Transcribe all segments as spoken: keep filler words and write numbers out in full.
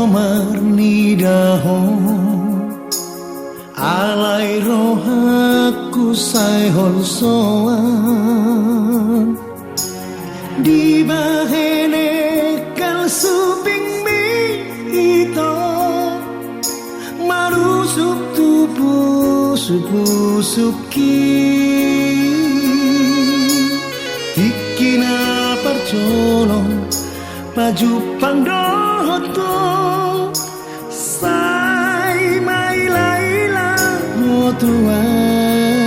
marnida ho, alai rohangku sai holsoan. Dibahen engkel supingmi ito, marusuk tu pusuk-pusukki. Tingki na parjolo pajumpang dohot ho, sai maila-ila ho Tuhan.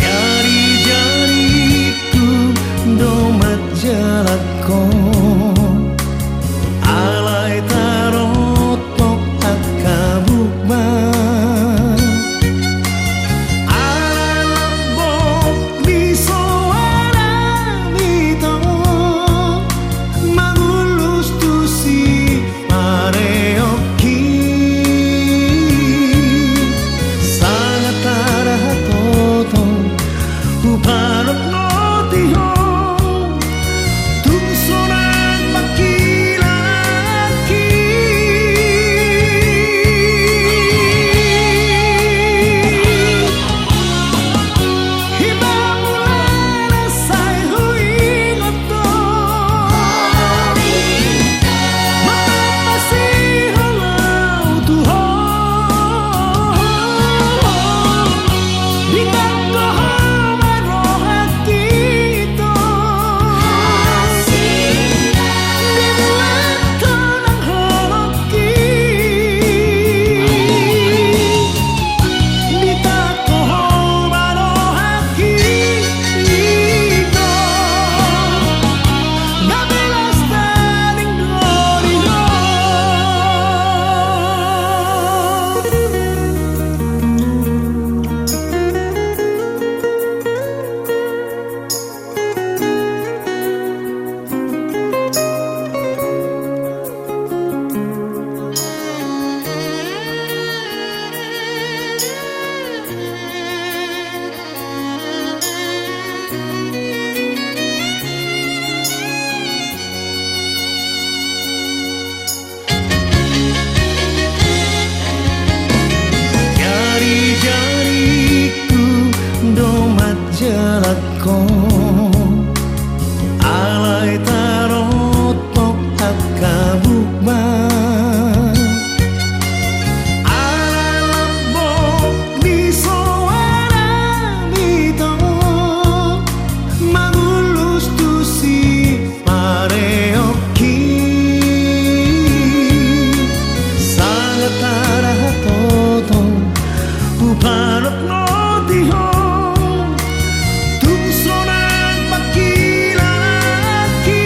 Jari-jarikku do manjalakhon, alai tarotop angka bukbak. Ala lambok ni soarami do mangullus tu sipareonki. Sangat tarhatotong hupanotnoti ho, tung sonang mangkilaki. Himamulana sai huingot ho, mamasiholong tu ho. Ditanggong ho ma rohangki ito, dibuat ho nang holongki. Ditanggong ho ma rohangki ito, gabe las tading do di ho. Jari-jarikku do manjalakhon, alai tarotop angka bukbak. Ala lambok ni soarami do mangullus tu si pareonki. Sangat tarhatotong hupanotnoti ho, tung sonang mangkilaki.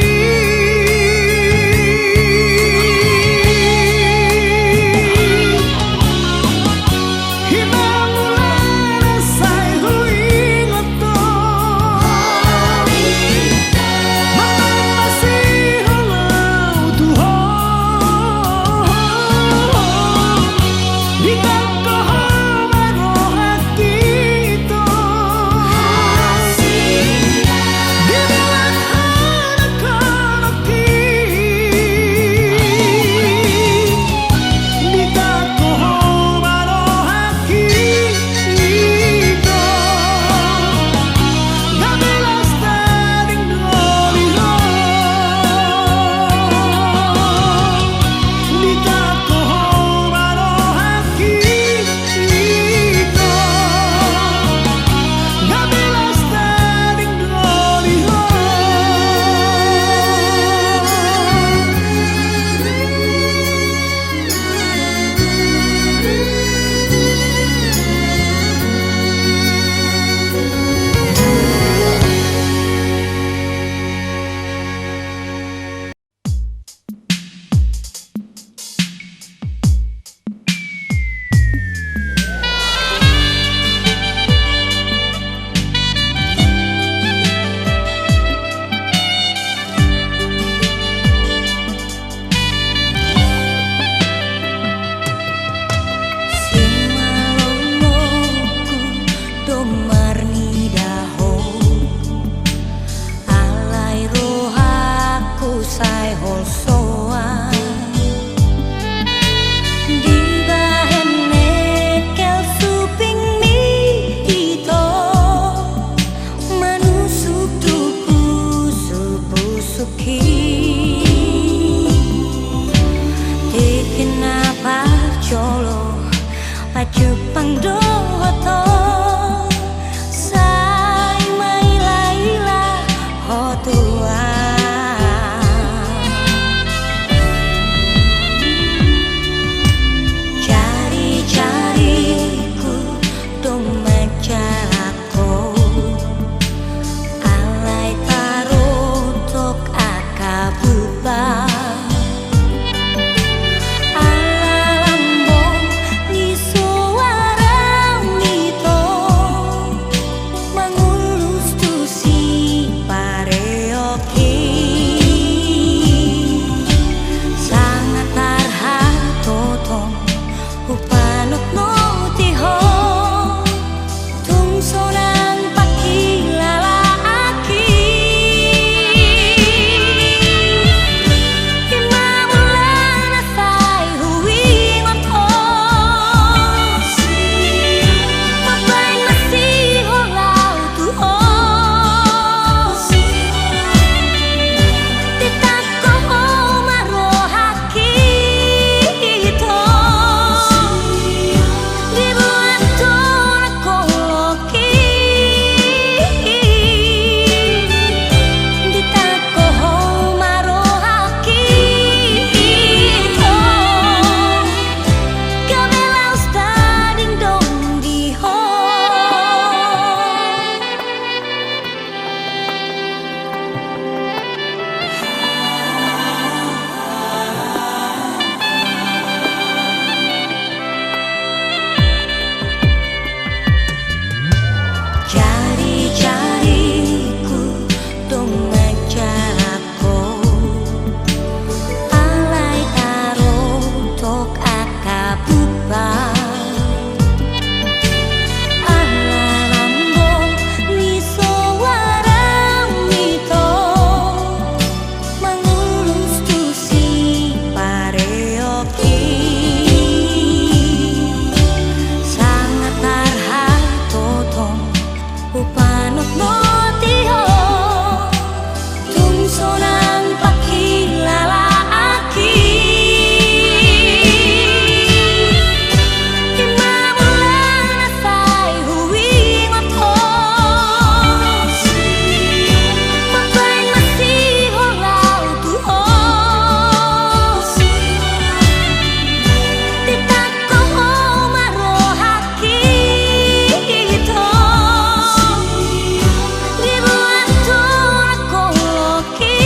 Himamulana sai huingot ho, mamasiholong tu ho. Ditanggong ho ma roha Nuaeng dohot ho, sai mailaila ho tu ahu. Jarijariku domma jala ho, alai tarotok angka buban. Ala lambok ni soara ito, mangullus tu sipareonki. Sangat tarhato tong hupanotnoti ho, tung sonang pangkilalaanki. I ma mula na sai huingot ho, mambaen masiholau tu ho. Ditangko ho ma rohangki ito, dibuat ho na holongki. Ditangko ho ma rohangki ito, gabe laos tading dong di ho. Jarijariku domma jala ho, alai tarotok angka buban. Ala lambok ni soara ito, mangullus tu sipareonki. Sangat tarhato tong hupanotnoti ho, tung sonang pangkilalaanki. I ma mula na sai huingot ho, mambaen masiholau tu ho. Ditangko ho ma rohangki ito, dibuat ho na holongki.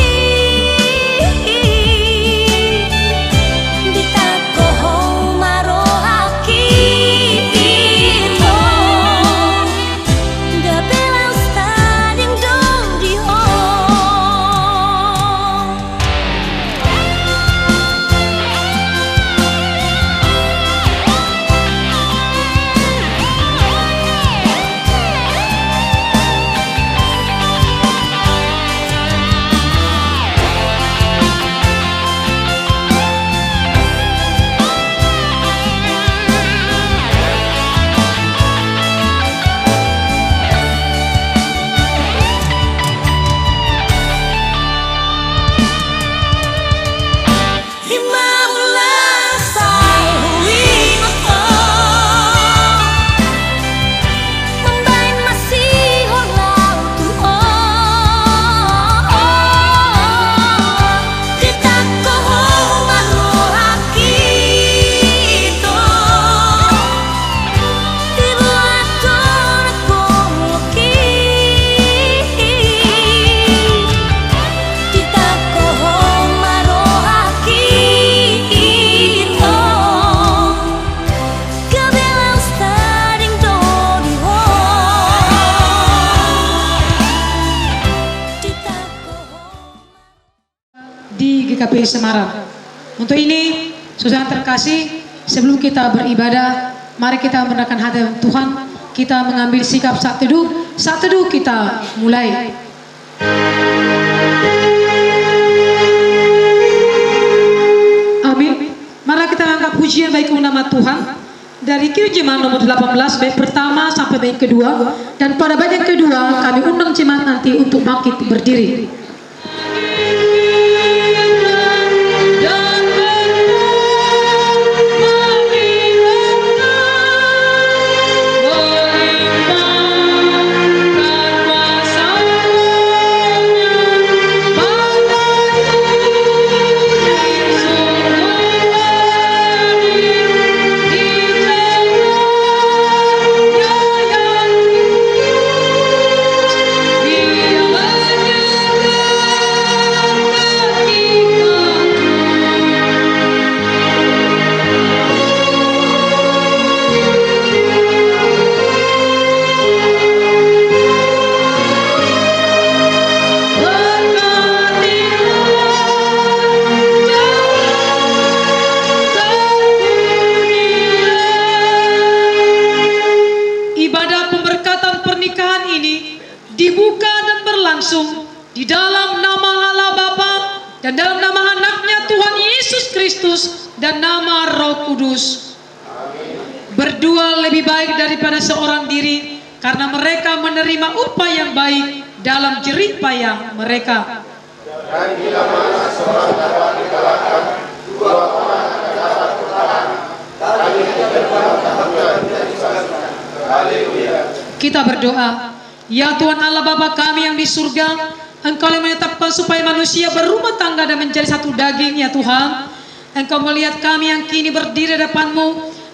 Ditangko ho ma rohangki ito, gabe laos tading dong di ho. I ma mula sai huingot ho, mambaen masiholau tu ho. Ditangko ho ma rohangki ito, dibuat ho na holongki. Ditangko ho ma rohangki ito, gabe laos tading dong di ho. Ditangko ho. Di G K P I Semarang. Untuk ini, saudara terkasih, sebelum kita beribadah, mari kita merendahkan hati Tuhan, kita mengambil sikap saat teduh. Saat teduh kita mulai. Amin. Mari kita angkat pujian bagi nama Tuhan. Dari Kidung Jemaat nomor delapan belas, bait pertama sampai bait kedua. Dan pada bait yang kedua, kami undang jemaat nanti untuk bangkit berdiri. dibuka dan berlangsung di dalam nama Allah Bapa dan dalam nama Anaknya Tuhan Yesus Kristus dan nama Roh Kudus. Berdua lebih baik daripada seorang diri, karena mereka menerima upah yang baik dalam jerih payah mereka. Kita berdoa. Ya Tuhan Allah Bapa kami yang di surga, Engkau yang menetapkan supaya manusia berumah tangga dan menjadi satu daging, ya Tuhan. Engkau melihat kami yang kini berdiri di hadapan-Mu,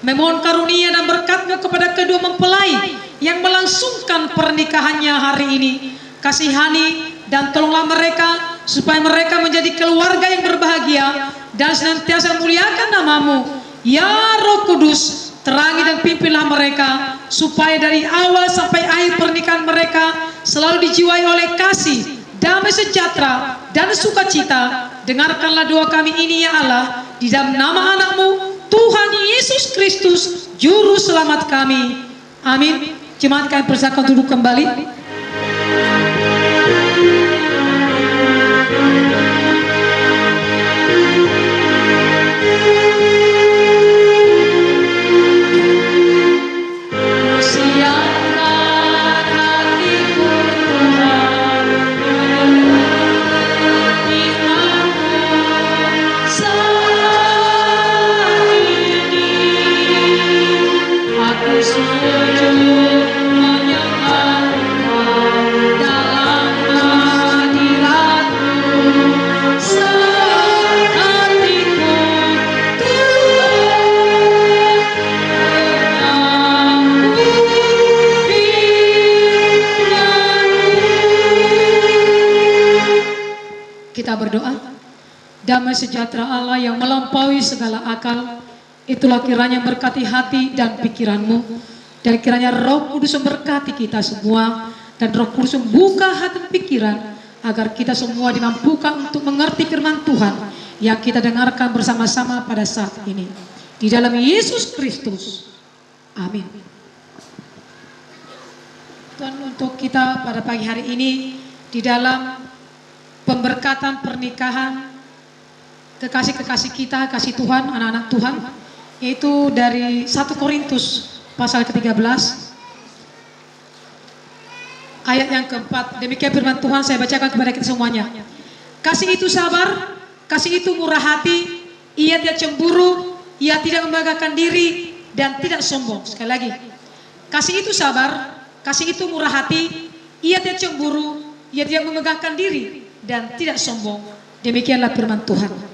memohon karunia dan berkat-Mu kepada kedua mempelai yang melangsungkan pernikahannya hari ini. Kasihani dan tolonglah mereka, supaya mereka menjadi keluarga yang berbahagia dan senantiasa memuliakan nama-Mu. Ya Roh Kudus, terangi dan pimpinlah mereka, supaya dari awal sampai akhir pernikahan mereka selalu dijiwai oleh kasih, damai sejahtera, dan sukacita. Dengarkanlah doa kami ini, ya Allah, di dalam nama Anak-Mu, Tuhan Yesus Kristus, Juru Selamat kami. Amin. Jemaat, kami persilakan duduk kembali. Aku sujud menyembah Engkau dalam hadirat-Mu, sehatiku Tuhan mengaku firman-Mu. Kita berdoa. Damai sejahtera Allah yang melampaui segala akal, itulah kiranya memberkati hati dan pikiranmu, dan kiranya Roh Kudus memberkati kita semua, dan Roh Kudus membuka hati dan pikiran, agar kita semua dimampukan untuk mengerti firman Tuhan yang kita dengarkan bersama-sama pada saat ini. Di dalam Yesus Kristus. Amin. Tuhan, untuk kita pada pagi hari ini di dalam pemberkatan pernikahan kekasih-kekasih kita, kasih Tuhan, anak-anak Tuhan, yaitu dari satu Korintus pasal ketiga belas, ayat yang keempat. Demikian firman Tuhan, saya bacakan kepada kita semuanya. Kasih itu sabar, kasih itu murah hati, ia tidak cemburu, ia tidak memegahkan diri, dan tidak sombong. Sekali lagi. Kasih itu sabar, kasih itu murah hati, ia tidak cemburu, ia tidak memegahkan diri, dan tidak sombong. Demikianlah firman Tuhan.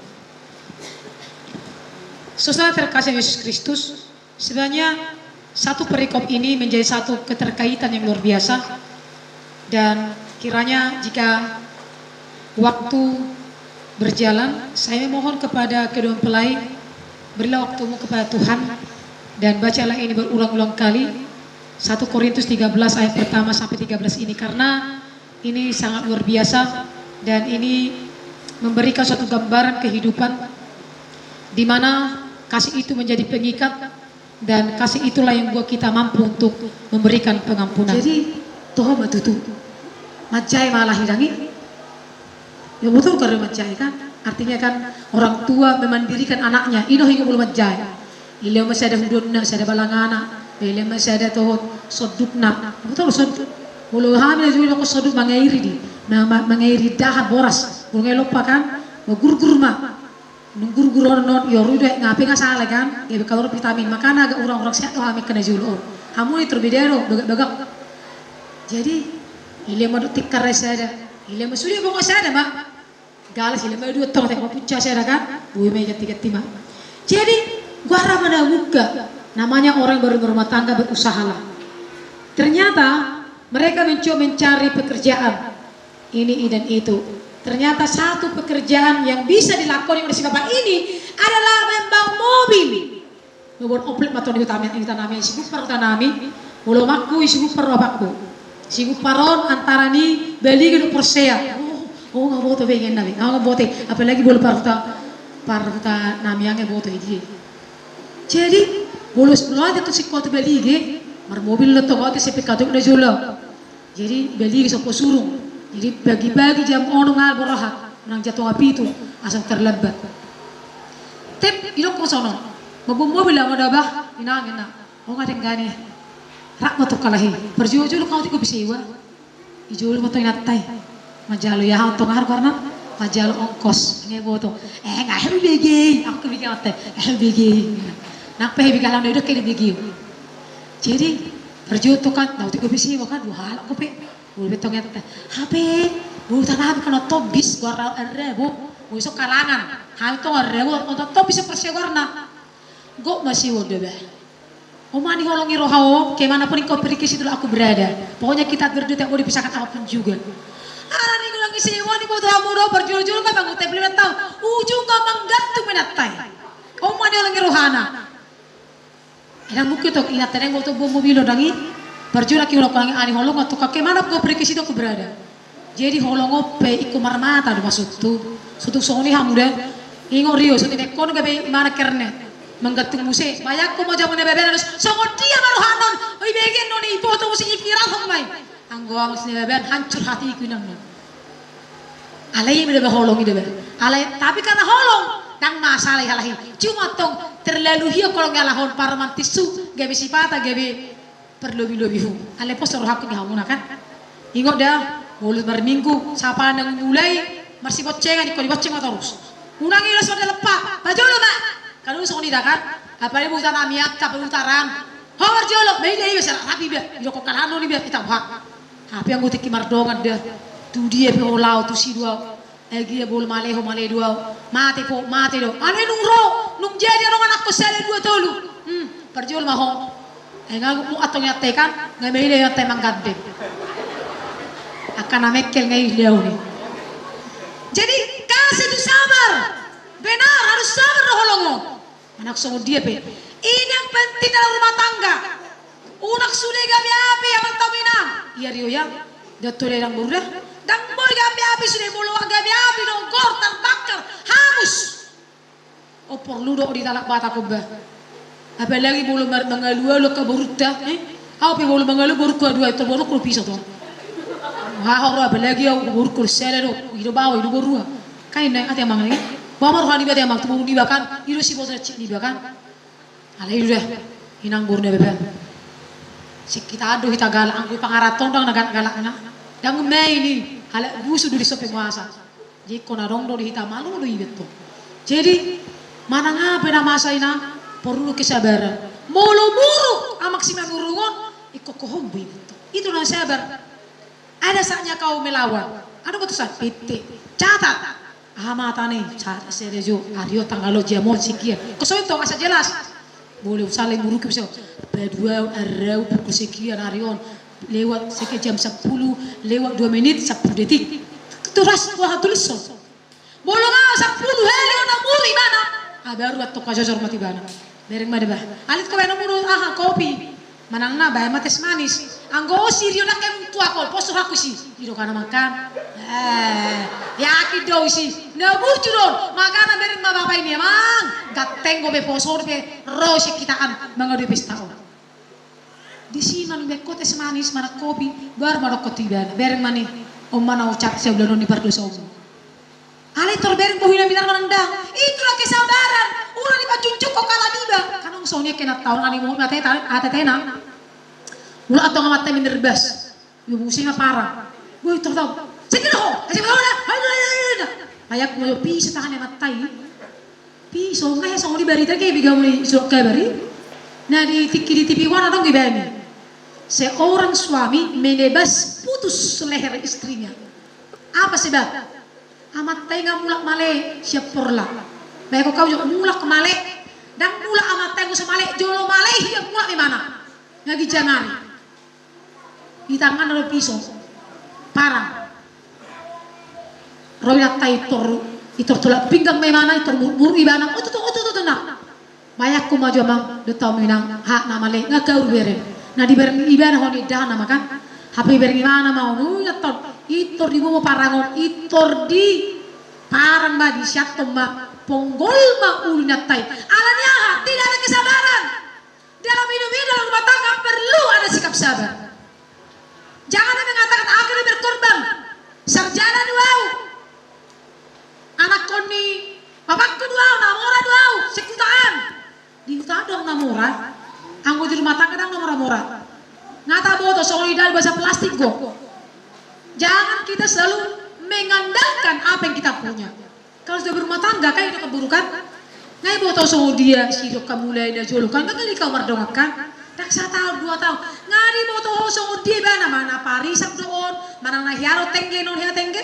Saudara terkasih Yesus Kristus, sebenarnya satu perikop ini menjadi satu keterkaitan yang luar biasa. Dan kiranya jika waktu berjalan, saya memohon kepada kedua mempelai, berilah waktumu kepada Tuhan, dan bacalah ini berulang-ulang kali, satu Korintus tiga belas ayat pertama sampai tiga belas ini, karena ini sangat luar biasa, dan ini memberikan suatu gambaran kehidupan di mana kasih itu menjadi pengikat, dan kasih itulah yang buat kita mampu untuk memberikan pengampunan. Jadi, toho ma tutu. Manjae ma ala hidang i. Ya betul, kalau manjae kan. Artinya kan orang tua memandirikan anaknya. I do huingot molo manjae. Dilehon ma sada hudonna, sada balangana. Dilehon ma sada toho sondukna. Betul, sonduk. Molo hami na jumolo ma sonduk mangairi di. Na ma-, mangairi dahan boras. Molo nunga lompa kan. Magurgur ma. Dung gurgur on, on, i oru do, nga pe nga sala kan, gabe kaluar vitamin, makana agak urang-urang sehat do hami angka na jolo on. Hamu ni torbeda do, bagak-bagak. Jadi, dilehon ma do tikar sada, dilehon ma sude bonga sada ma. Galas, dilehon ma dua tong, tengok punca sada kan, boi ma ganti-ganti ma. Jadi, goarna ma na buka, namanya orang baru berumah tangga, berusahalah. Ternyata, mereka mencoba mencari pekerjaan. Ini, ini dan itu. Ternyata satu pekerjaan yang bisa dilakoni oleh si bapak ini adalah membangun mobil. Membangun omplit ma tong di huta nami, huta nami, si Gupar huta nami, molo omakku, si Gupar bapakku. Si Gupar on antara ni Balige dohot Porsea. Oh, oh, nga boto be inganna be, nga boto. Apalagi molo parhuta, parhuta nami nga boto i dia. Jadi, molo, molo aja tu sikola tu Balige, marmobil do tong, oto si pekatu na jolo. Jadi beli sopo surung. Jadi pagi-pagi jam onom nga borhat, menang jam tonga pitu, asa terlambat. Tep, idok ko sono. Mabung mobil lah, madabah, inang, inang. Oh, ngadeng gani. Rak ma tong kalahi. Parjolo-jolo kau tiko pisewa. Ijolo ma tong inanta i. Manjalo ia hau tong, aha do goarna? Manjalo ongkos. Nge boto. Eh, nga hau bege. Aku bege mate. Eh, bege. Nang pe bege lang do, idok ke bege. Jadi parjolo tong kan, dao tiko pisewa kan, dua halak ko pe. Bulu betong ya tete. Hape, bulu tanam kan oto bis goarna arrebo. Bulu so kalangan. Hami tong arrebo, oto bis persia goarna. Gok masih wonde bah. Oma ni holongi roha o, ke mana pun engkau pergi ke situ aku berada. Pokoknya kita berdua tidak mau dipisahkan apapun juga. Ala ni golang isi wani boto hamu do, parjolo-jolo kan bangun tep lima tahun. Ujung kan manggantung menattai. Oma ni holongi rohana. Ndang mungkin tong inanta ndang boto bom mobil ndang i. Parjolo ki holong, ala ni holong atau kake mana go pergi situ aku berada. Jadi holong on pe ingkon marmata do maksudhu. Sotung songon i hamu da. Ingot rio, sotung ingkon gabe imana kernet. Manggantung muse. Bayangkon ma jam na babean dos. Songon dia ma rohana on. Oi, begen non i, boto muse i, pikiranhon ma i. Anggo ahu sian babean, hancur hatiku inang. Alai i ma da bah holong i da bah. Alai, tapi karena holong, ndang masalah i halak i. Cuma tong terlalu hian holong i, ala holong parromantishu, gabe sipata, gabe parlobi-lobihu. Alai pos rohangku di hamuna kan. Ingot da, molo marminggu, sapa na mulai marsiboncengan, ingkon dibonceng ma torus. Unang i las pada lepa, parjolo ma. Kan songon i da kan. Apalagi boruta nami, angka boruta ran. Ho parjolo, bah, ida iba sara rapi bah, idok ho kalahan on iba, ita bah. Hape anggo tingki mardongan da, tu dia pe ho laho, tusi do ahu. Ai gia bolo male ho, male do ahu. Mate ho, mate do. Alai nung ro, nung jadi adong anakkon sada dua tolu. Hmm, parjolo ma ho. Ai nga muk antong inanta i kan, nga maila inanta i manggandeng. Angka na mengkel nga i laon i. Jadi, kasih itu sabar. Benar, harus sabar do holong on. Manang songon dia pe. Ini yang penting dalam rumah tangga. Unang sude gabe api, amang, inang. Ia rio ia. Dia tu dia ndang boru da. Ndang boi gabe api sude, molo gabe api do gor, terbakar, hangus. O, porlu do ditalak Batak on bah. Apalagi molo mar-, mangalu-alu angka borunta, eh? Ahu pe molo mangalu borungku dua, tor borungku do piso tong. Haho ro, apalagi ahu borungku sada do, i do baoa, i do borua. Kan inna ate amang i. Boha ma roha niba ate amang, tu boru niba kan, i do siboto na cik niba kan. Alai i do da, inang boru na babean. Singkit do hita galak, anggo pangaranto ndang na galak-galakna. Ndang main i, halak busu do di so pe muasa. Jadi ingkon adong do di hita, malo do iba tong. Jadi manang aha pe na masa inang, porlu do kesabaran. Molo muruk amang Simanurung on, ingkon ho hombo iba tong. Itu na sabar. Ada saatnya kau melawan. Adong do tu saat pitik. Catat. Aha ma tani? Catat, sada jo. Ari on tanggal on, jam on, singkir. Ingkon songon i tong asa jelas. Molo saling muruk bisa. Paduahon, arau pukul sekian hari on. Lewat sekian, jam sepuluh, lewat dua menit, sepuluh detik. Terus, wah, tulis so. Molo nga sampulu hali on na muruk ibana. Ah, baru antong hajojor ma tu ibana. Bereng ma da bah. Alit ko baen muruk, aha, kopi. Manang na baen ma teh manis. Anggo si rio na kemung tua ko, pos rohangku si. I do kan amang kan. Eh, yakin do si. Na burju do. Makana bereng ma bapa ini amang. Ganteng do be, poso do be. Ro si kitaan. Mangadu pesta on. Disi ma nunga baen ho teh manis, manang kopi, baru ma dokkon tu ibana, bereng ma ni, on ma na hucatat sian ulaon on ni pardosaonmu. Alai tor bereng bohi na binar manang ndang, itulah kesabaran, unang dipanjunjung ho kalaniba, kan songon i ke na taon ani mo, ate ta-, ate tena. Molo antong amanta i minerbas, iba muse ma parang. Bohi tor tau, sengkir ho, sengkir ho na, ayo, ayo, ayo, ayo. Ayat mo jo piso tangan ni amanta i. Piso, nga ya songon i barita ke, biga muni surat kabar i. Na di tingki di T V One adong i baen i. Seorang suami menebas putus leher istrinya. Apa sebab? Amanta i nga mulak male sian Porla. Baen ho kau jo mulak male. Ndang mulak amanta i, nga so male, jolo male i, ia mulak ma imana. Nga ginjang ari. Di tanganna do piso. Parang. Ro inanta i tor, i tor tolap pinggang ma imana, i tor muruk-muruk ibana. Oto, oto, oto, oto, na. Bayangkon ma jo amang, do tau minang, hak na male, nga gaur bereng. Na dibereng ibana ho ni, indahan nama kan. Hape bereng imana ma on, ui, na tor, i tor di gogo parang on, i tor di parang ma, disianton ma, ponggol ma ulu inanta i. Ala ni aha, tidak ada kesabaran. Dalam hidup ini, dalam rumah tangga perlu ada sikap sabar. Jangan ada yang mengatakan, boto songon i, dal basa plastik do. Jangan kita selalu mengandalkan apa yang kita punya. Kalau sudah berumah tangga, kan itu keburukan. Nga diboto songon dia sidok ka mulai na jolo kan, nga diboto ho mardongan kan. Ndang sataon dua taon. Nga diboto ho songon dia ibana, manang na parisap do on, manang na hea do tengge, non hea tengge.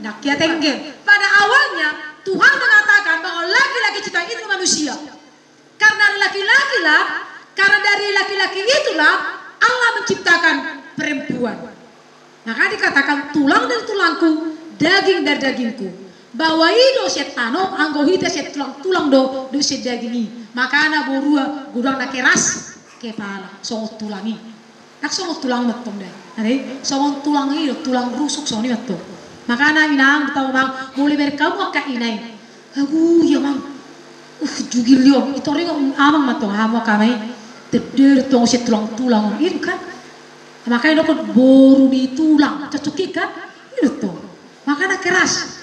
Ndang hea tengge. Pada awalnya Tuhan mengatakan bahwa laki-laki ciptaan itu manusia. Karena laki-lakilah, karena dari laki-laki itulah Allah menciptakan perempuan. Maka dikatakan tulang dari tulangku, daging dari dagingku. Bahwa i do sian tano, anggo hita sian tulang-tulang do, do sian daging i. Makana borua godang na keras kepala, songon tulang i. Ndang songon tulang mantong da. Ate, songon tulang i do, tulang rusuk songon i mantong. Makana inang, tau mang, molo bereng hamu angka ina i. Agu, ia mang. Uh, jugil i on. Itor i amang mantong hamu angka ama i. Tedder tong sian tulang-tulang on. I do kan. Makana dokkon boru ni tulang. Cocok i kan. I do tong. Makana keras.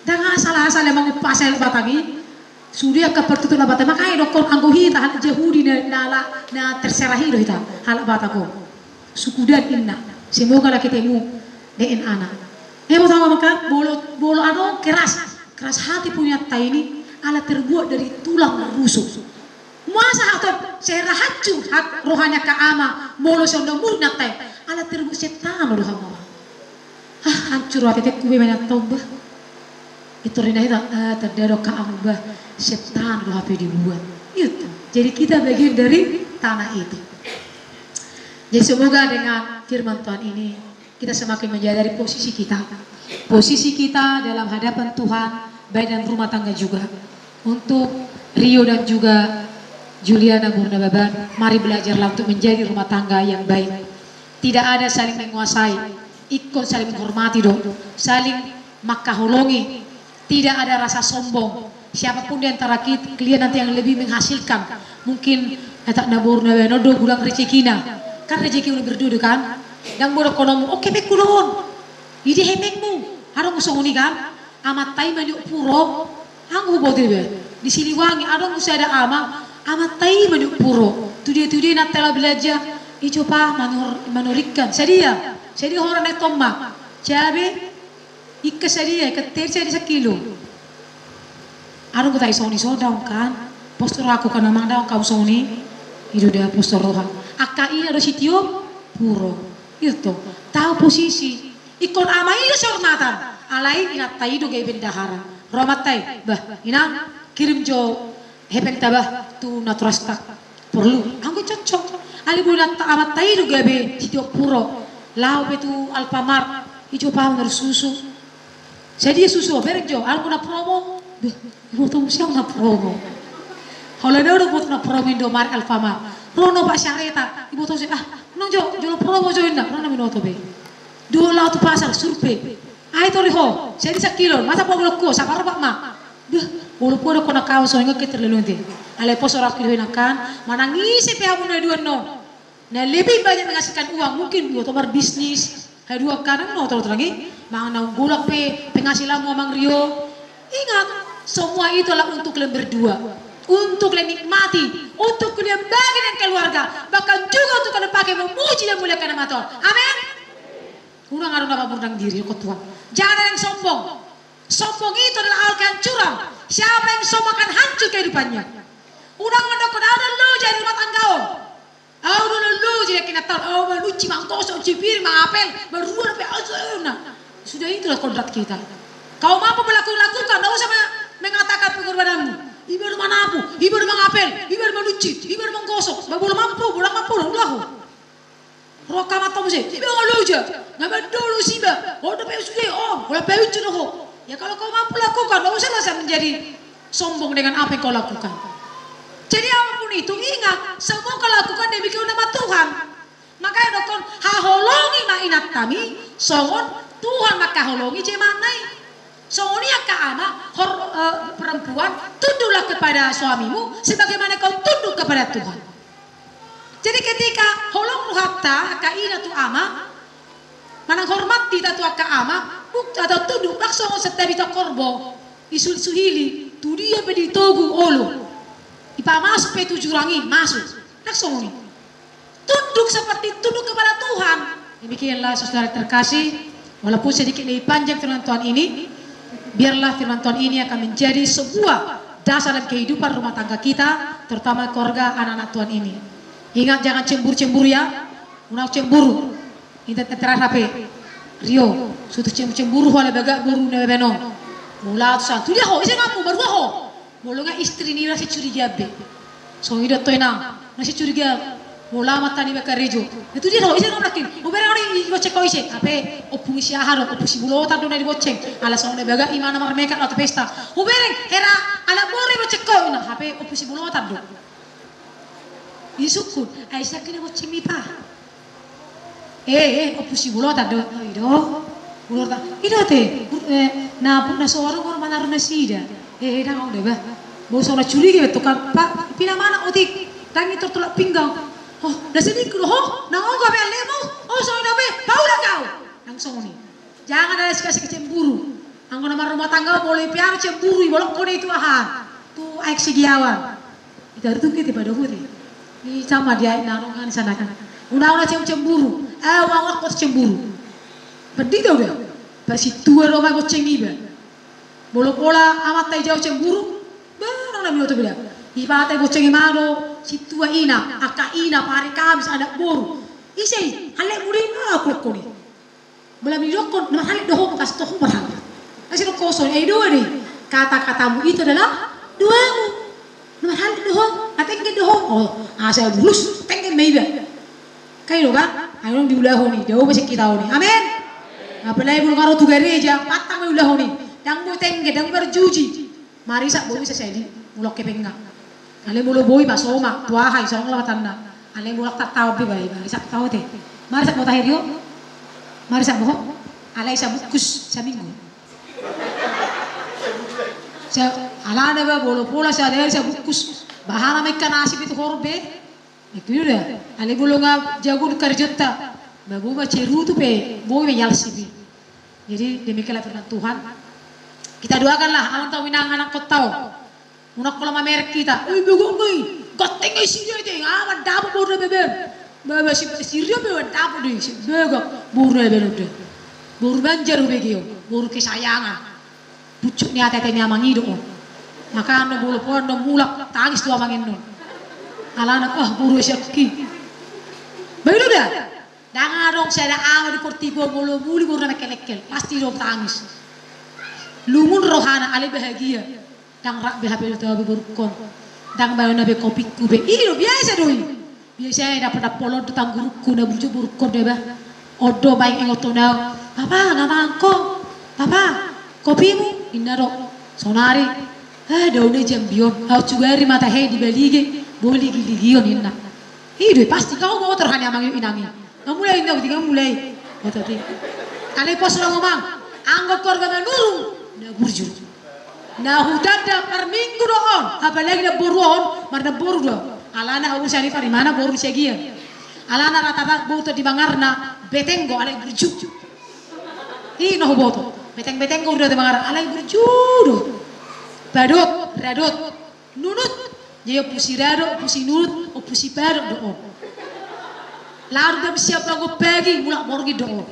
Ndang asal-asal ia mangumpas halak Batak i. Sude angka partutur halak Batak. Makana dokkon anggo hita halak Jahudi na, na, na terserah i do hita halak Batak on. Sukudan inna. Semoga la ketemu D N A-na. Eh, mau tahu apa kan? Molo, molo anu keras. Keras hati punyatta ini ala terbuat dari tulang rusuk. Masa hatop sehera hancur hat-, rohanya angka ama molo songon murid na tai. Ala terbuat setan do hamu. Ah, hancur hati, tek kube mana tombah. Itu rinda itu, ah, terdado ka ama bah. Setan do hape dibuat. Itu. Jadi kita bagian dari tanah itu. Jadi semoga dengan firman Tuhan ini kita semakin menyadari posisi kita. Posisi kita dalam hadapan Tuhan, baik dalam rumah tangga juga. Untuk Rio dan juga Juliana Burnababan, mari belajarlah untuk menjadi rumah tangga yang baik. Tidak ada saling menguasai, ingkon saling menghormati do, saling mangkaholongi. Tidak ada rasa sombong. Siapapun di antara kit-, kalian nanti yang lebih menghasilkan, mungkin etak na boru na baen on do godang rezekina. Kan rezeki on berdua do kan? Ndang boi dokkon hamu, oke, hepengku do on. Ide hepengmu. Adong songon i kan? Amanta i maniop puro. Anggo huboto iba di Siliwangi, adong do sada ama, amanta i maniop puro. Tudia-tudia inanta i laho belaja. I coba manor-, manor ikan. Sadia? Sadia hora na i tomma? Cabe. Ikan sadia, ikan teri sadia sakilo. Adong do tai songon i, songon daong kan. Pos do rohangku kan amang daong hamu songon i. I do da pos do roha. Angka ina do sitiop puro. I do tong. Tahu posisi. Ingkon ama i do sihormatan. Alai inanta i do gabe bendahara. Ro amanta i. Bah, inang, kirim jo hepengta bah tu naturasta. Porlu. Anggo i cocok. Alai boi inanta, amanta i do gabe sitiop puro. Laho pe tu Alfamart. I coba marsusu. Sadia susu, bereng jo, adong na promo. Beh, iboto muse na promo. Holan do iboto na promo Indomaret, Alfamart. Ro na Pak Syareta, iboto muse, ah, nang jo, jolo promo jo inna, ro na minoto be. Dua laho tu pasar, survei. Ai tori ho, sadia sakilo, masa pogolongku, sabar pak ma. Beh, walaupun ada kona kau, soalnya kita terlalu nanti. Alai pos orang kilo enakan, manang ise pe hamu na dua non. Na lebih banyak menghasilkan uang, mungkin iboto marbisnis. Haduan, kadang no, tolong-tolong, eh. Manang na unggulang pe penghasilanmu, Amang Rio. Ingat, semua itu adalah untuk kalian berdua. Untuk kalian nikmati, untuk kalian bagi dengan keluarga, bahkan juga untuk kalian pakai memuji dan memuliakan nama Tuhan. Amin. Unang adong na mamurdang diri, kau Tuhan. Jangan ada yang sombong. Sombong itu adalah awal kehancuran. Siapa yang sombong akan hancur kehidupannya. Unang mandok, kau tahu, dan lo jadi rumah tangga, oh. Au do lolo jadi kinatar, au mangunci, manggosok, cuci piring, mangapel, marua dope au, na. Sudah itulah kodrat kita. Kau mampu melaku-, lakukan, nggak usah me-, mengatakan pengorbananmu. Iba do manapu, iba do mangapel, iba do mangunci, iba do manggosok. Ba molo mampu, molo mampu, ulah ho. Roka mata muse, iba nggak loja, nggak mandolo siba. Oh, dope sudah, oh, ulah pe unci do ho. Ya kalau kau mampu lakukan, nggak usah rasa menjadi sombong dengan apa yang kau lakukan. Jadi apapun itu, ingat, semua kau lakukan demi kehendak Tuhan. Makanya dokkon, haholongi ma inantami, songon Tuhan mangkaholongi jemana i. Songon i angka ama, hor-, eh, perempuan, tunduklah kepada suamimu sebagaimana kau tunduk kepada Tuhan. Jadi ketika holong rohanta angka ina tu ama, manang hormat hita tu angka ama, buk-, atau tunduk, ndang songon santabi tu angkorbo, isul suhili, tu dia pe ditogu olo. Ipamasuk pe tu jurang i, masuk. Ndang songon i. tunduk seperti tunduk kepada Tuhan. Demikianlah, saudara terkasih, walaupun sedikit lebih panjang firman Tuhan ini, biarlah firman Tuhan ini akan menjadi sebuah dasar dan kehidupan rumah tangga kita, terutama keluarga anak-anak Tuhan ini. Ingat, jangan cemburu-cemburu ya. Unang cemburu. Inta teteras hape. Rio, sutu cem-, cemburu ho ala bagak boru na babanom. Mula tu san. Tu dia ho, ise mampu, baru ho. Molo nga istri ni na sicuriga be. Songon i do toina, na sicuriga. Molo mata ni bakarejo. Na tu dia ho, ise mampu lakin. Hubereng on i, i bonceng ho ise. Hape, ompung si aha do, ompung si Bulotan do na dibonceng. Ala songon na bagak imana marmekat atau pesta. Hubereng, hera, ala boru i bonceng ho ina. Hape, ompung si Bulotan do. Isungkun, ai sian kena bonceng mi pa. Eh, eh, ompung si Bulotan do, oh, i do. Bulotan, i do te, eh, na, na sorong on manaru nasida. Eh, eh, dang au da ba. Bosona curiga betul kan, pa, pina mana otik, tangi tortolak pinggang. Oh, na selingkuh do ho, na ongga be alemu, oh, songon i do be, paula kau. Langsung ni. Jangan ada sikasik cemburu. Anggo na marrumah tangga, molo i pe aha cemburu, i bolok kone itu aha. Tu aek sigiawan. Ita rutuk ita pada huti. Ni sama dia na nongan sana kan. Una una cem cemburu. Eh, uang uang kos cemburu. Pedih tau dia. Pasti tua do ma bonceng iba. Molo pola amat tai jauh cemburu. Barang na mioto bila. Iba tai bonceng imado. Si tua ina, aka ina, pari kamis, anak boru. Isei, alek mudi ma aku koni. Molo didokkon, na marhallet do ho, pas toho marhallet. Asi do koson, eh, dua dei. Kata-katamu itu adalah duamu. Na marhallet do ho, atenggen do ho. Oh, asa bulus, tenggen ma iba. Kai do kan? Ayo diulahon i, dao basa kita on i. Amin. Apalagi molo nga ro tu gareja, pantang ma diulahon i. Dang boi tenggen, dang marjuji. Marisap boi sasedi, mulak ke penga. Alai molo boi pasoma, tu aha i, songon lapatanna. Alai mulak tattaon pe bai, marisap tau te. Marisap bo tahe rio? Marisap bo ho? Alai sabungkus saminggu. Sa-, alana ba, molo pola sadari sabungkus. Bahana ma ingkon asi pe tu horbe. Itu do da. Alai molo nga jago di karejonta. Ba boi ma cerutu pe, boi ma ialsi pe. Jadi demikianlah firman Tuhan. Kita doakanlah amang tau inang, anak kota on. Unang pola mamerek kita. Ui, begok ui. Ganteng isi dia itu. Ah, mandapot boru na beber. Baba si, si dia be mandapot dei. Si begok boru na beber. Boru Banjar bege on. Boru kesayangan. Pucuk ni ate-ate ni amang i do on. Makana molo pola do mulak tangis tu amang i on. Alana, ah, boru siakki. Baik do da. Ndang adong sada ama di portibi on molo muli boru na mangkelengkel, pasti do tangis. Lungun rohana alai bahagia. Ndang rap be hape do tau be borungkon. Ndang baen na be kopingku be. I do biasa do i. Biasa i dapodapolan do tanggurungku na burju borungkon da ba. On do baen ingot on au. Papa, na mangan ho. Papa, kopimu. Inna do. Sonari. Ah, daun ni jambi on. Au sugari ma tahe di balige. Boi ligi-ligion inna. I do i pasti kau motor hane amang i inang i. Nga mulai, nga mulai, nga mulai. Oto ti. Alai pos ro amang. Anggo keluarga Manurung na burju. Na hutanda parminggu do on. Apalagi na boru on, marna boru do. Alana au sian i parimana boru siagian. Alana rata-rata boru di bangarna beteng do alai burju. I na huboto. Beteng-beteng do di bangarna alai burju do. Badot, radot. Nunut. Jadi ompu si radot, ompu si nunut, ompu si badot do on. Lalu jam siap bangun pagi, mulak borngin do on.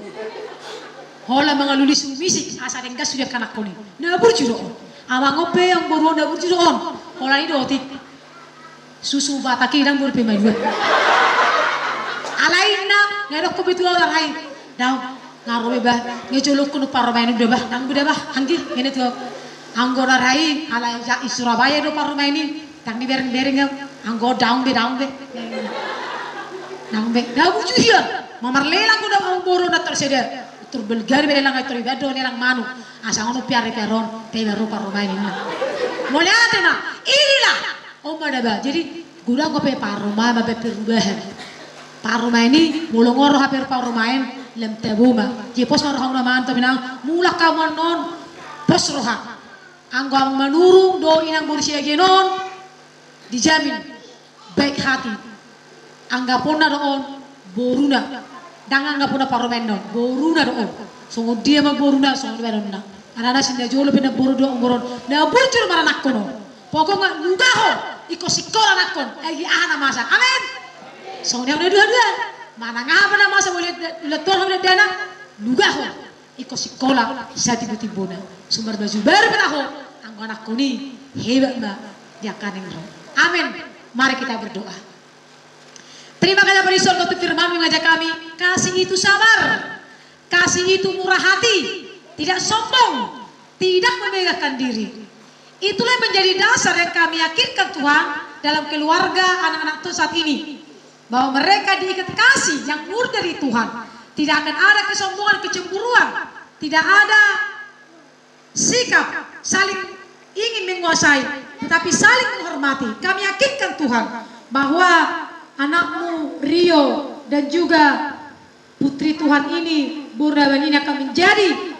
Holan mangalului sumisik, asa denggan sude angka anakkon i. Na burju do on. Amang on pe, amang boru on na burju do on. Holan i do otik. Susu Batak i ndang boru pe maluat. Alai inna, nga didok pe tu au, rahe. Daong. Nga ro be bah, nga jolok nu parumaen da bah, ndang be da bah, anggi, ngena tu. Anggo na rahe, alai i Surabaya do parumaen i, ndang dibereng-bereng au, anggo daong be, daong be. Daong be, daong burju ia, mamarlelang do daong boru na tor sada, tor balga be lelang tor iba do lelang manuk, asa ngolu piar-piar on, te baru parumaen i. Mauliate ma, inilah. On ma da ba, jadi godang dope parumaen mambaen perubahan. Parumaen i, molo nga ro hape parumaen, lam tabo ma. Jadi pos ma roham na mangan tu inang, mulak hamu annon, pos roha. Anggo amang Manurung dohot inang boru siagian on, dijamin, baik hati. Anggaponna do on, boruna. Ndang anggaponna parumaenna on, boruna do on. Songon dia ma boruna, songon dia ma anakna. Alana sian na jolo pe na boru do on, boru on. Na burju do ma anakna on. Pokokna nunga ho, ingkon sikola anakna on. Ai aha na masa. Amin. Songon i hamu na dua-dua. Manang aha pe na masa molo dilatihon hamu dandana, lugahon. Ingkon sikola satimbo-timbona. Sumar baju baru pe taho, anggo anakkon i hebat ma di angka na ro. Amin. Mari kita berdoa. Terima kasih Bapa di sorga untuk firman-Mu yang mengajak kami. Kasih itu sabar. Kasih itu murah hati. Tidak sombong. Tidak memegahkan diri. Itulah yang menjadi dasar yang kami yakinkan Tuhan dalam keluarga anak-anak Tuhan saat ini. Bahwa mereka diikat kasih yang murni dari Tuhan. Tidak akan ada kesombongan, kecemburuan. Tidak ada sikap saling ingin menguasai, tetapi saling menghormati. Kami yakinkan Tuhan bahwa anak-Mu Rio dan juga putri Tuhan ini, Boru Nababan ini akan menjadi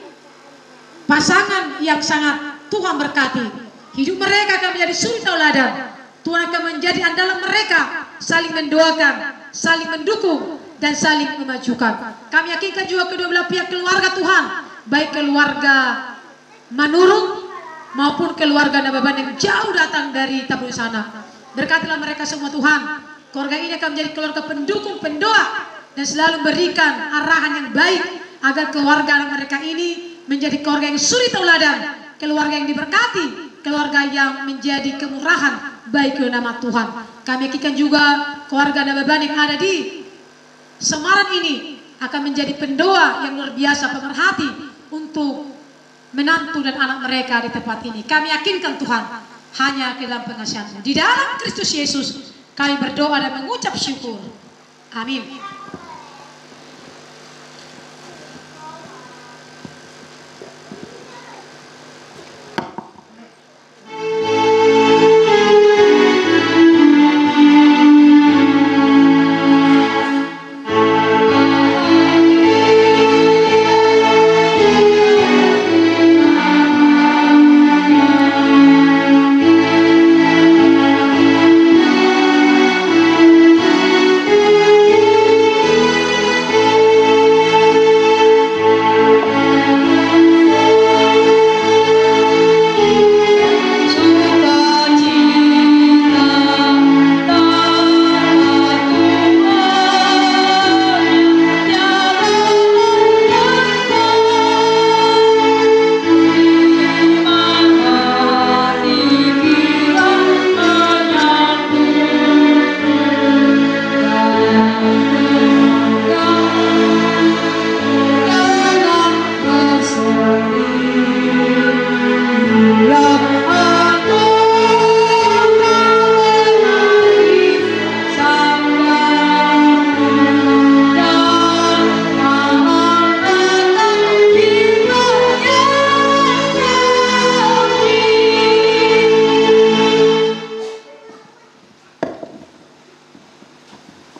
pasangan yang sangat Tuhan berkati. Hidup mereka akan menjadi suri tauladan. Tuhan akan menjadi andalan mereka, saling mendoakan, saling mendukung, dan saling memajukan. Kami yakinkan juga kedua belah pihak keluarga Tuhan, baik keluarga Manurung maupun keluarga Nababan yang jauh datang dari Tambun sana. Berkatilah mereka semua Tuhan. Keluarga ini akan menjadi keluarga pendukung, pendoa, dan selalu memberikan arahan yang baik agar keluarga anak mereka ini menjadi keluarga yang suri tauladan, keluarga yang diberkati, keluarga yang menjadi kemurahan bagi nama Tuhan. Kami yakinkan juga keluarga Nababan yang ada di Semaran ini akan menjadi pendoa yang luar biasa, pemerhati untuk menantu dan anak mereka di tempat ini. Kami yakinkan Tuhan, hanya ke dalam pengasihan-Mu. Di dalam Kristus Yesus kami berdoa dan mengucap syukur. Amin.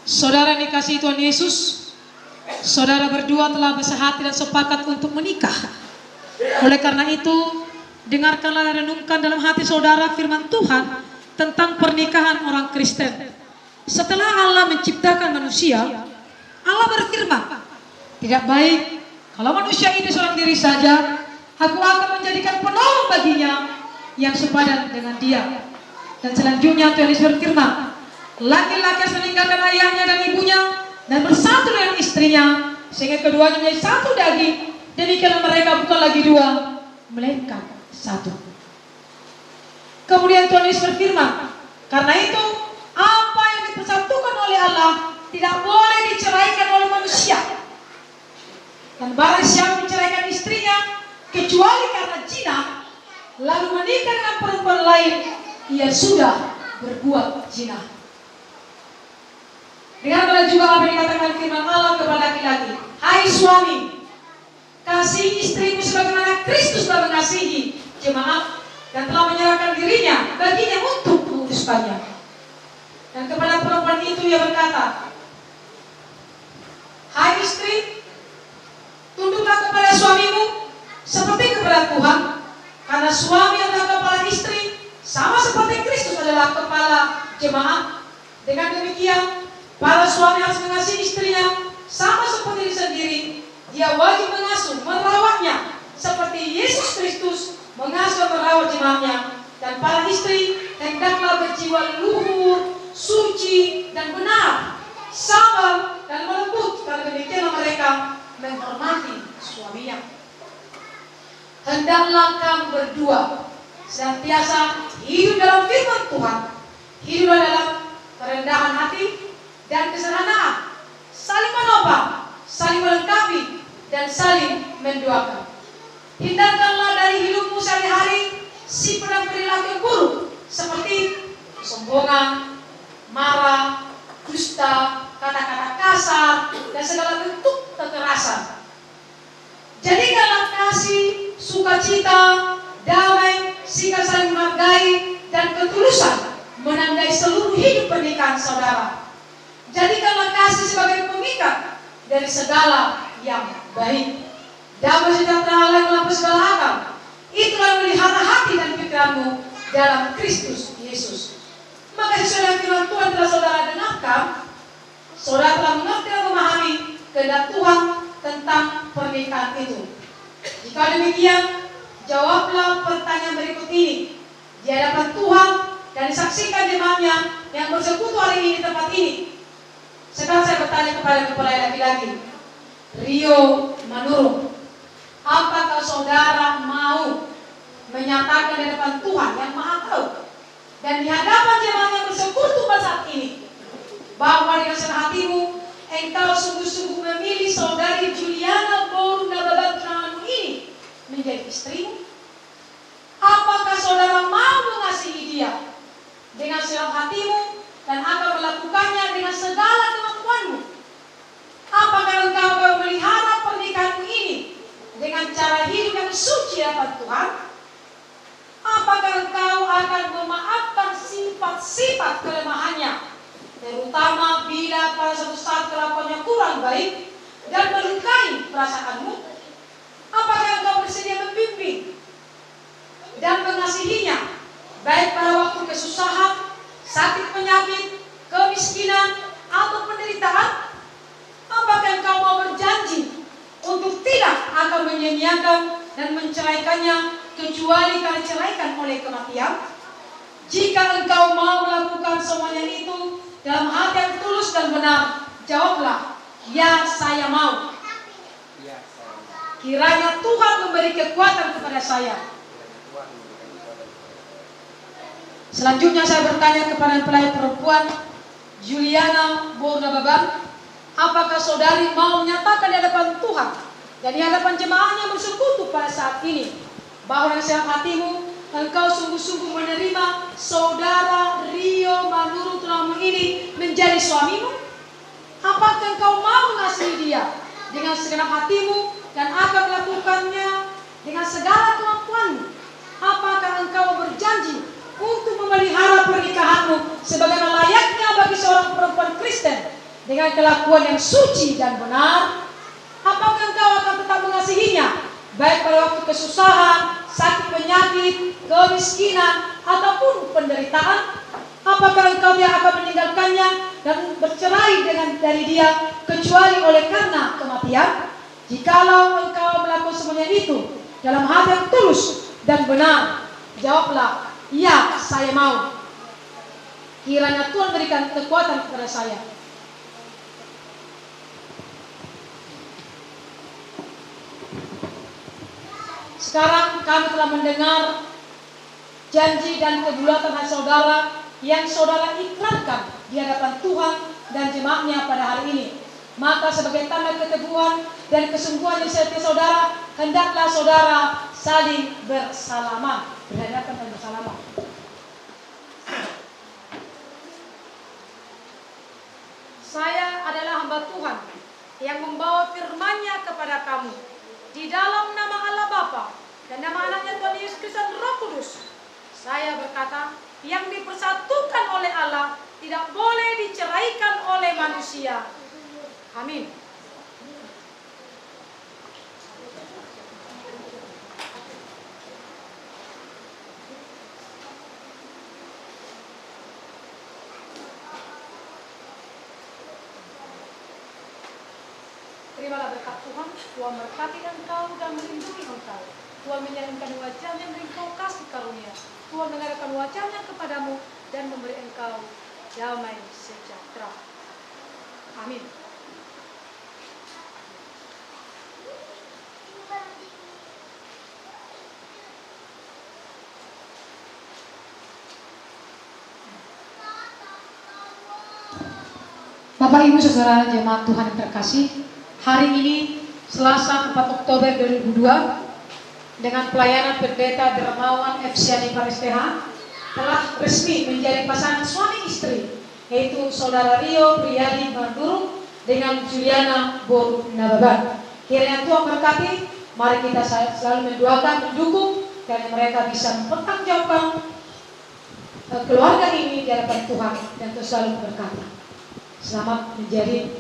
Saudara yang dikasihi Tuhan Yesus, saudara berdua telah bersehati dan sepakat untuk menikah. Oleh karena itu, dengarkanlah dan renungkan dalam hati saudara firman Tuhan tentang pernikahan orang Kristen. Setelah Allah menciptakan manusia, Allah berfirman, "Tidak baik kalau manusia ini seorang diri saja, Aku akan menjadikan penolong baginya yang sepadan dengan dia." Dan selanjutnya Tuhan Yesus berfirman, "Laki-laki harus meninggalkan ayahnya dan ibunya dan bersatu dengan istrinya, sehingga keduanya menjadi satu daging. Demikianlah mereka bukan lagi dua, melainkan satu." Kemudian Tuhan Yesus berfirman, "Karena itu, apa yang dipersatukan oleh Allah tidak boleh diceraikan oleh manusia. Dan barang siapa menceraikan istrinya, kecuali karena zina, lalu menikah dengan perempuan lain, ia sudah berbuat zina." Dengarkanlah juga apa yang dikatakan firman Allah kepada laki-laki. Hai suami, kasihi istrimu sebagaimana Kristus telah mengasihi jemaat dan telah menyerahkan dirinya baginya untuk menguduskannya. Dan kepada perempuan itu ia berkata, "Hai istri, tunduklah kepada suamimu seperti kepada Tuhan, karena suami adalah kepala istri, sama seperti Kristus adalah kepala jemaat. Dengan demikian, para suami harus mengasihi istrinya sama seperti diri sendiri. Dia wajib mengasuh, merawatnya, seperti Yesus Kristus mengasuh dan merawat jemaatnya. Dan para istri, hendaklah berjiwa luhur, suci, dan benar." sabar dan lembut, karena demikianlah mereka menghormati suaminya. Hendaklah kamu berdua senantiasa hidup dalam firman Tuhan. Hiduplah dalam kerendahan hati dan kesederhanaan, saling menopang, saling melengkapi, dan saling mendoakan. Hindarkanlah dari hidupmu sehari-hari sifat dan perilaku yang buruk, seperti kesombongan, marah, dusta, kata-kata kasar, dan segala bentuk kekerasan. Jadikanlah kasih, sukacita, damai, sikap saling menghargai, dan ketulusan menandai seluruh hidup pernikahan saudara. Jadikanlah kasih sebagai pengikat dari segala yang baik. Damai sejahtera Allah yang melampaui segala akal, itulah yang melihara hati dan pikiranmu dalam Kristus Yesus. Maka sesuai dengan firman Tuhan telah saudara dengarkan, saudara telah mengerti dan memahami kehendak Tuhan tentang pernikahan itu. Jika demikian, jawablah pertanyaan berikut ini di hadapan Tuhan dan disaksikan jemaatnya yang bersekutu hari ini di tempat ini. Sekarang saya bertanya kepada mempelai laki-laki, Rio Manurung, apakah saudara mau menyatakan di hadapan Tuhan yang Maha Tahu dan di hadapan jemaat yang bersekutu pada saat ini, bahwa dengan senang hatimu engkau sungguh-sungguh memilih saudari Juliana boru Nababan tunanganmu ini menjadi istrimu? Apakah saudara mau mengasihi dia dengan segenap hatimu dan akan melakukannya dengan segala kemampuanmu? Apakah engkau akan memelihara pernikahanmu ini dengan cara hidup yang suci di hadapan Tuhan? Apakah engkau akan memaafkan sifat-sifat kelemahannya, terutama bila pada suatu saat kelakuannya kurang baik dan melukai perasaanmu? Apakah engkau bersedia membimbing dan mengasihinya, baik pada waktu kesusahan, sakit penyakit, kemiskinan, atau penderitaan? Apakah engkau mau berjanji untuk tidak akan menyia-nyiakan dan menceraikannya kecuali kalau diceraikan oleh kematian? Jika engkau mau melakukan semuanya itu dalam hati yang tulus dan benar, jawablah, "Ya, saya mau." Kiranya Tuhan memberi kekuatan kepada saya. Selanjutnya saya bertanya kepada mempelai perempuan Juliana boru Nababan, apakah saudari mau menyatakan di hadapan Tuhan dan di hadapan jemaatnya bersekutu pada saat ini, bahwa dengan segenap hatimu engkau sungguh-sungguh menerima saudara Rio Manurung tunanganmu ini menjadi suamimu? Apakah engkau mau mengasihi dia dengan segenap hatimu dan akan melakukannya dengan segala kemampuanmu? Apakah engkau berjanji untuk memelihara pernikahanmu sebagaimana layaknya bagi seorang perempuan Kristen dengan kelakuan yang suci dan benar? Apakah engkau akan tetap mengasihinya, baik pada waktu kesusahan, sakit penyakit, kemiskinan, ataupun penderitaan? Apakah engkau tidak akan meninggalkannya dan bercerai dengan, dari dia, kecuali oleh karena kematian? Jikalau engkau melakukan semuanya itu dalam hati yang tulus dan benar, jawablah, "Ya, saya mau." Kiranya Tuhan berikan kekuatan kepada saya. Sekarang kami telah mendengar janji dan perbuatan hati saudara yang saudara ikrarkan di hadapan Tuhan dan jemaatnya pada hari ini. Maka sebagai tanda keteguhan dan kesungguhan yang setia saudara, hendaklah saudara saling bersalaman. Berhadapan dan bersalaman. Saya adalah hamba Tuhan yang membawa firman-Nya kepada kamu di dalam nama Allah Bapa dan nama Anak-Nya Tuhan Yesus Kristus dan Roh Kudus. Saya berkata, yang dipersatukan oleh Allah tidak boleh diceraikan oleh manusia. Amin. Terimalah berkat Tuhan. Tuhan berkati engkau dan melindungi engkau. Tuhan menyalurkan wajah-Nya, memberi engkau kasih karunia. Tuhan mengarahkan wajah-Nya kepadamu dan memberi engkau damai sejahtera. Amin. Bapak Ibu Saudara jemaat Tuhan yang terkasih, hari ini Selasa empat Oktober dua ribu dua, dengan pelayanan Pendeta Dermawan Efsiani Par S T H, telah resmi menjadi pasangan suami istri, yaitu Saudara Rio Priadi Manurung dengan Juliana boru Nababan. Kiranya Tuhan berkati, mari kita sa-, selalu mendoakan, mendukung, kiranya mereka bisa mempertanggungjawabkan, eh, keluarga ini di hadapan Tuhan dan Tuhan selalu memberkati. Selamat menjadi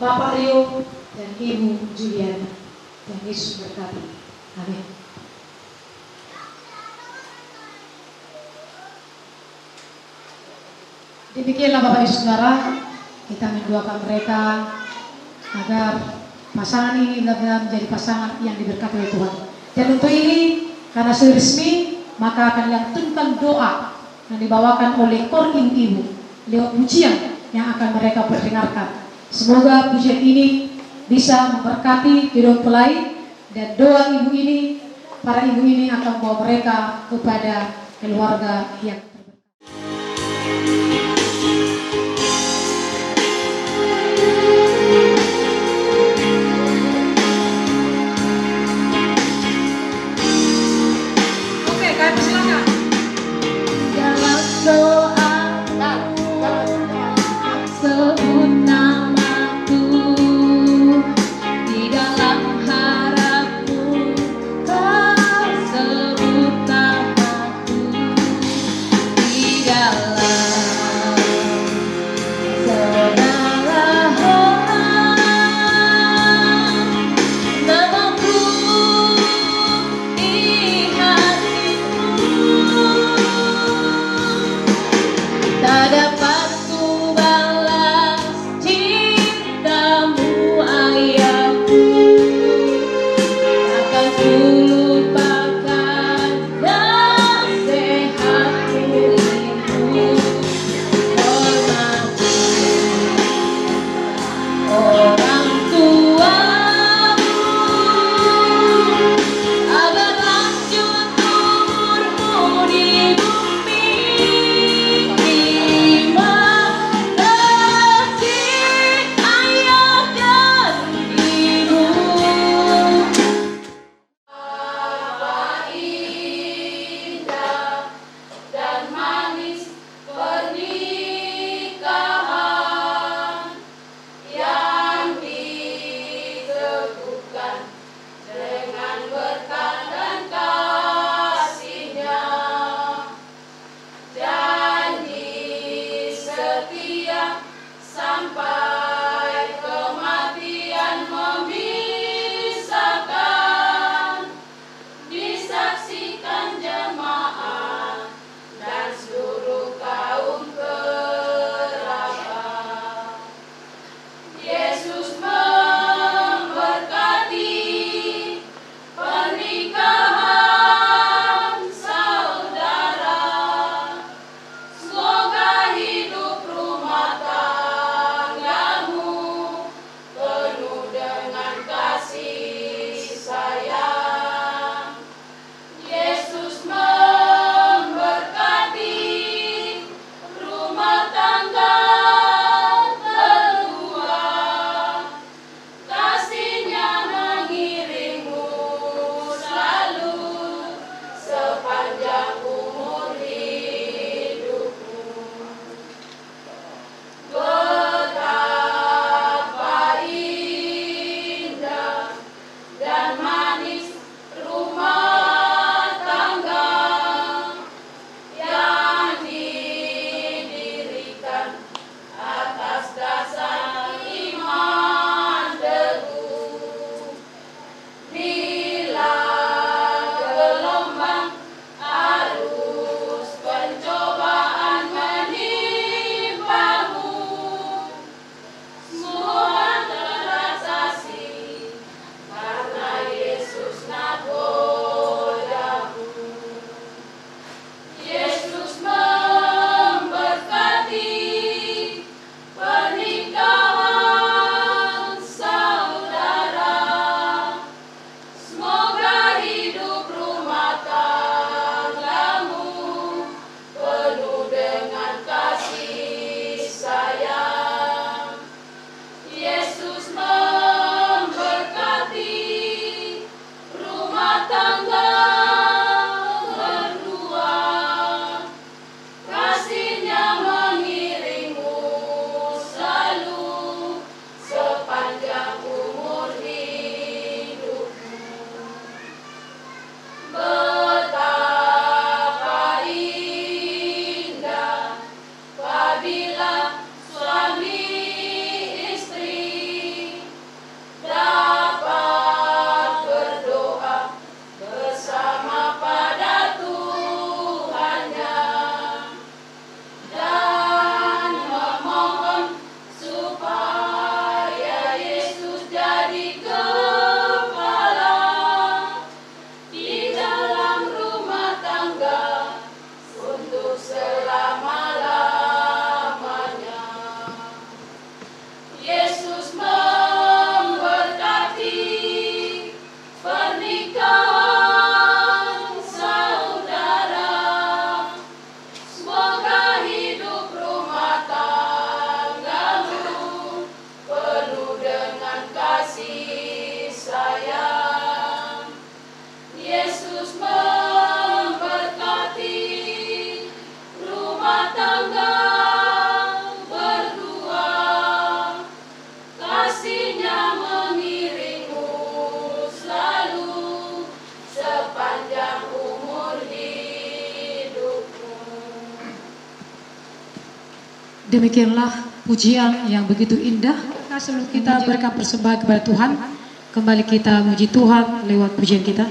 Bapak Rio dan Ibu Juliana. Tuhan Yesus memberkati. Amin. Demikianlah Bapak Ibu Saudara, kita mendoakan mereka agar pasangan ini benar-benar menjadi pasangan yang diberkati oleh Tuhan. Dan untuk ini, karena sudah resmi, maka akan dilantunkan doa yang dibawakan oleh kor ibu-ibu lewat pujian yang akan mereka perdengarkan. Semoga pujian ini bisa memberkati kedua mempelai, dan doa ibu ini, para ibu ini akan membawa mereka kepada keluarga yang terberkati. Oke, kami silakan. Dalam doamu, sebut namaku. Di dalam harapmu, tersebut namaku. Demikianlah pujian yang begitu indah. Nah, sebelum kita berikan persembahan kepada Tuhan, kembali kita muji Tuhan lewat pujian kita.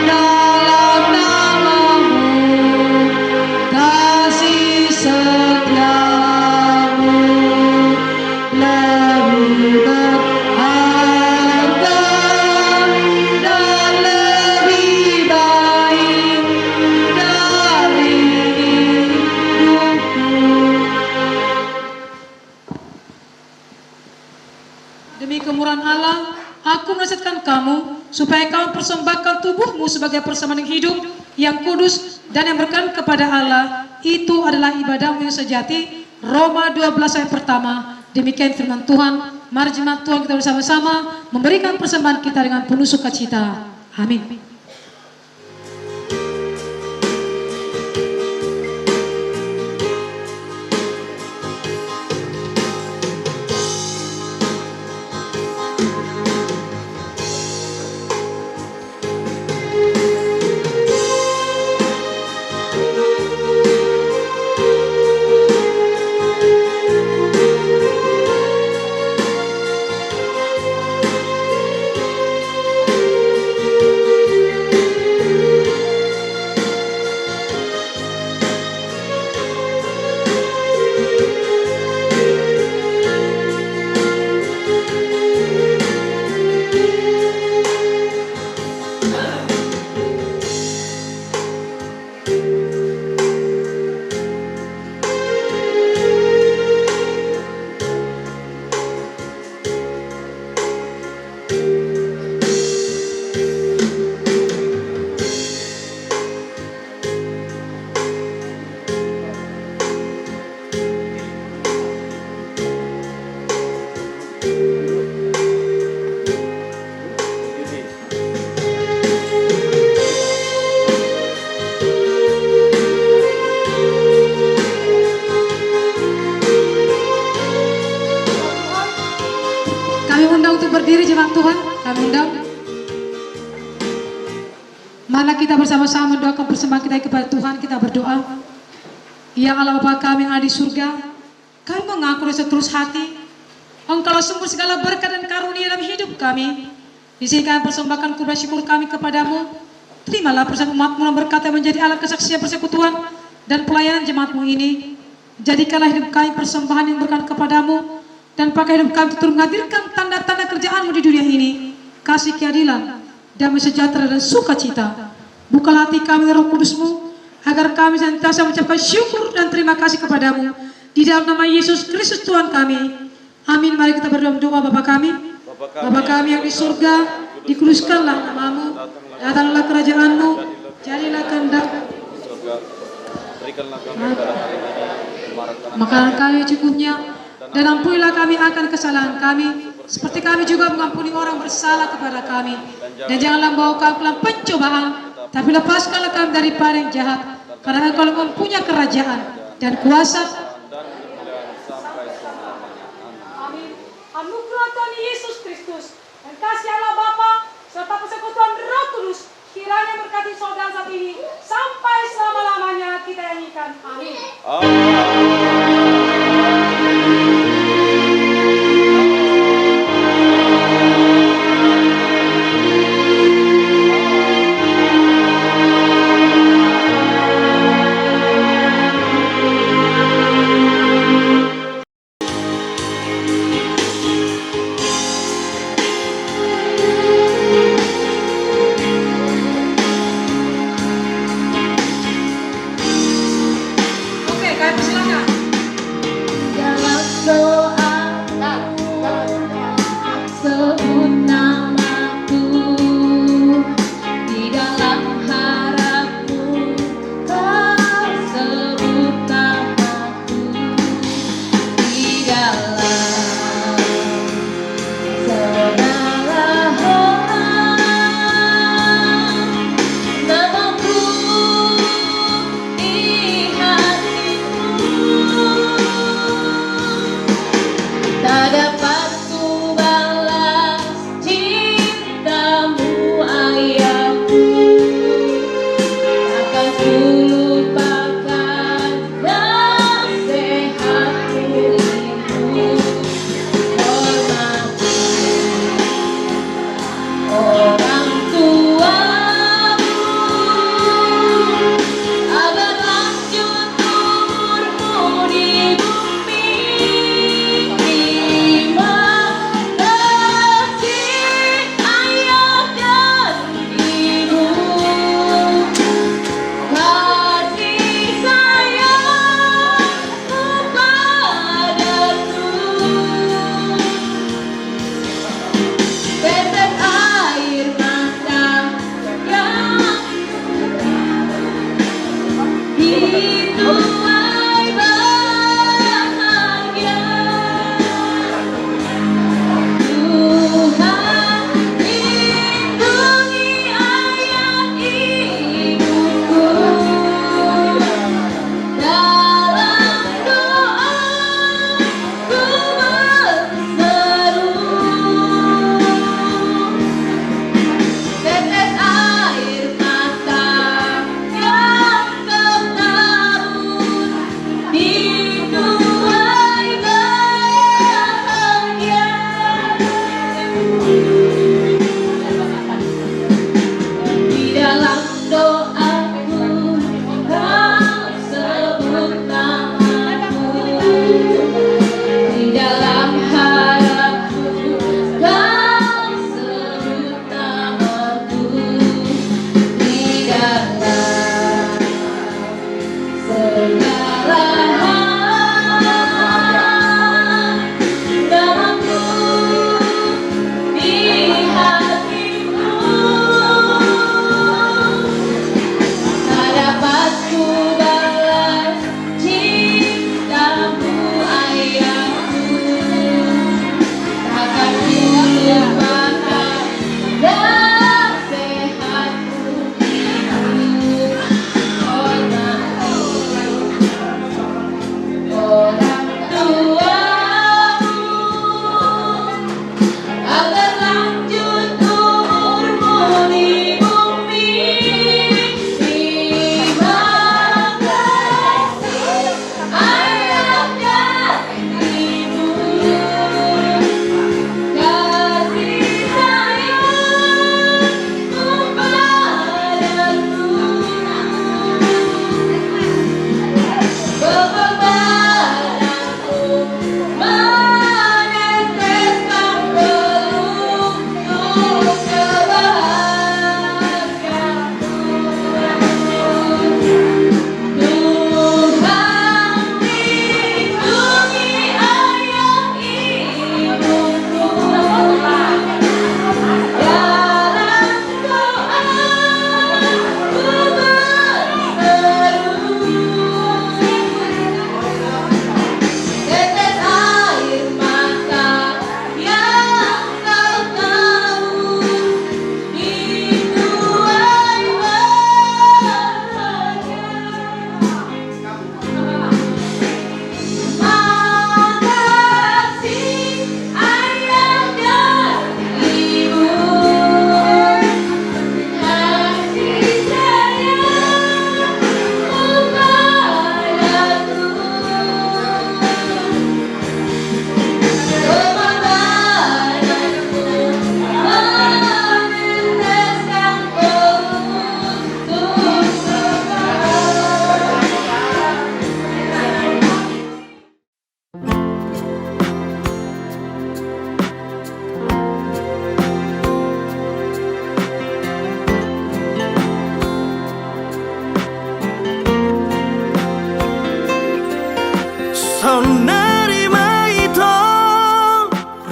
Dalam nama-Mu, kasih setia-Mu lebih berharga dan lebih baik dari hidupku. Demi kemurahan Allah, Aku menasihatkan kamu, supaya kamu persembahkan tubuhmu sebagai persembahan yang hidup, yang kudus, dan yang berkenan kepada Allah. Itu adalah ibadahmu yang sejati. Roma dua belas ayat pertama. Demikian firman Tuhan. Mari jemaat Tuhan, kita bersama-sama memberikan persembahan kita dengan penuh sukacita. Amin. Kami undang untuk berdiri, jemaat Tuhan. Kami undang. Marilah kita bersama-sama mendoakan persembahan kita kepada Tuhan. Kita berdoa. Ya Allah Bapa kami yang ada di surga, kami mengaku dengan setulus hati, Engkaulah sumber segala berkat dan karunia dalam hidup kami. Di sini kami persembahkan kurban syukur kami kepada-Mu. Terimalah persembahan umat-Mu yang berkat yang menjadi alat kesaksian, persekutuan, dan pelayanan jemaat-Mu ini. Jadikanlah hidup kami persembahan yang berkenan kepada-Mu, dan pakai hidup kami untuk menghadirkan tanda-tanda kerjaan-Mu di dunia ini, kasih, keadilan, damai sejahtera, dan sukacita. Bukalah hati kami dengan Roh Kudus-Mu, agar kami senantiasa mengucapkan syukur dan terima kasih kepada-Mu. Di dalam nama Yesus Kristus Tuhan kami. Amin. Mari kita berdoa, doa Bapa kami. Bapa kami yang di surga, dikuduskanlah nama-Mu, datanglah kerajaan-Mu, jadilah kehendak-Mu. Berikanlah kami pada hari ini makanan kami cukupnya, dan ampunilah kami akan kesalahan kami, seperti kami juga mengampuni orang bersalah kepada kami. Dan janganlah membawa kami ke dalam pencobaan, tapi lepaskanlah kami daripada yang jahat. Karena Engkau mempunyai kerajaan dan kuasa. Amin. Anugerah Tuhan Yesus Kristus, dan kasih Allah Bapa, serta persekutuan Roh Kudus, kiranya memberkati saudara saat ini sampai selama-lamanya. Kita nyanyikan. Amin. Amin.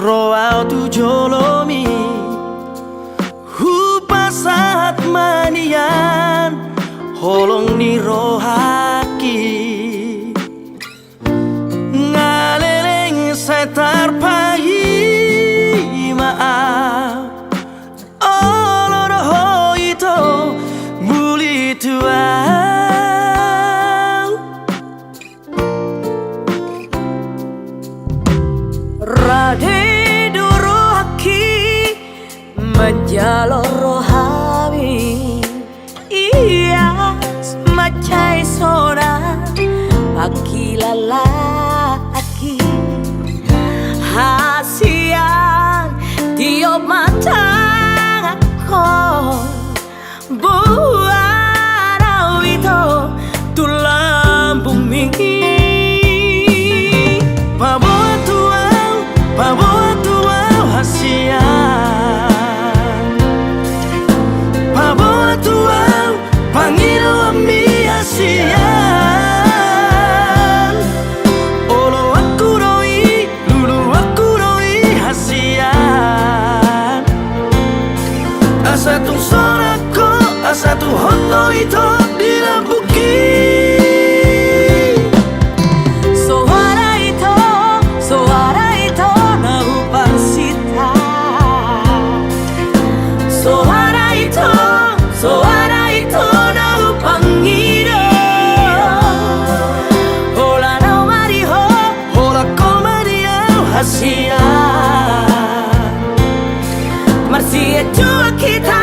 Ro au tu jolomi, hupasahat ma nian holong ni rohangki. Nga leleng sai tarpaima au, olo do ho ito muli tu au. Rade do rohangki manjalo rohami, ias mansai sonang pangkilalaanki. Hasian, tiop ma tanganhon, boan au ito tu lambungmi. Paboa tu au, paboa tu au hasian. Paboa tu au pangidoanmi hasian. Oloanku do i, luluanku do i hasian. Asa tung sonang ho, asa tung hot ho ito di lambungki. Soara ito, soara ito na hupasinta. Soara ito, soara ito na hupangido. Holan au ma di ho, holan ho ma di au hasian. Marsianjuan hita